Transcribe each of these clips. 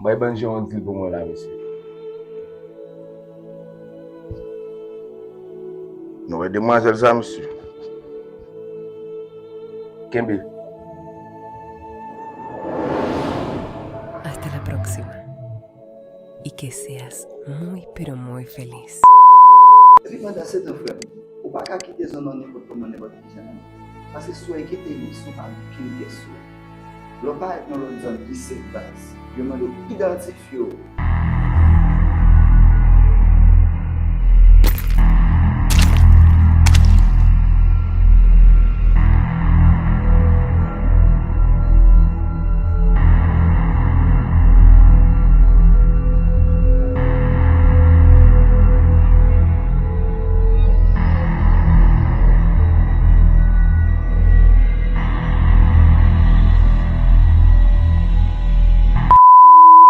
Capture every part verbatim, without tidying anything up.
Bay bann jan yon dil pou mwen la, mesye. Nou wè demwazèl sa, mesye. Kenbe. Hasta la próxima. Y que seas muy, pero muy feliz. Epi pandan se tan, frè m, ou pa ka kite zòn nan nenpòt kòman, nenpòt ki jan. Paske si w enkyete li, si w pa gen pyès sou li. Lè w parèt nan lòt zòn ki sèk baz, yo mande w idantifye w.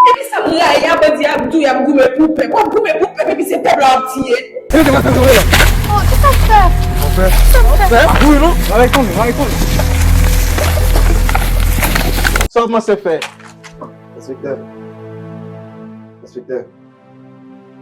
Epi sa m rayi a, bandi ap di w y ap goumen pou pèp. W ap goumen pou pèp epi se pèp la w ap tiye. Oh, kisa w fè? Kisa w fè? Wi non, mare konnen, mare konnen. Sa w kòmanse fè? Enspektè. Enspektè.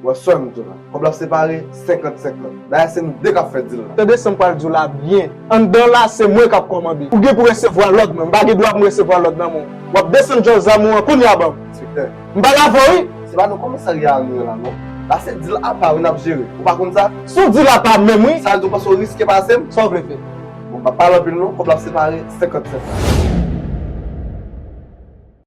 Wè sòm tou la. Kòb la ap separe senkant senkant. Dayè se nou de k ap fè dil la. Tande sa m pral di w la byen. Anndan la se mwen k ap kòmande. Ou gen pou resevwa lòd mwen. M pa gen dwa pou m resevwa lòd nan men w. W ap desann djòl zam ou an kounye a ban m. Enspektè. M pale avè w wi. Se pa nan komisarya a nou ye la non. La se dil apa wi n ap jere. Ou pa konn sa? Sou dil apa menm wi. Sa vle di w panse w riske pase m? Sa w vle fè? Bon, m p ap pale anpil non. Kòb la ap separe senkant senkant.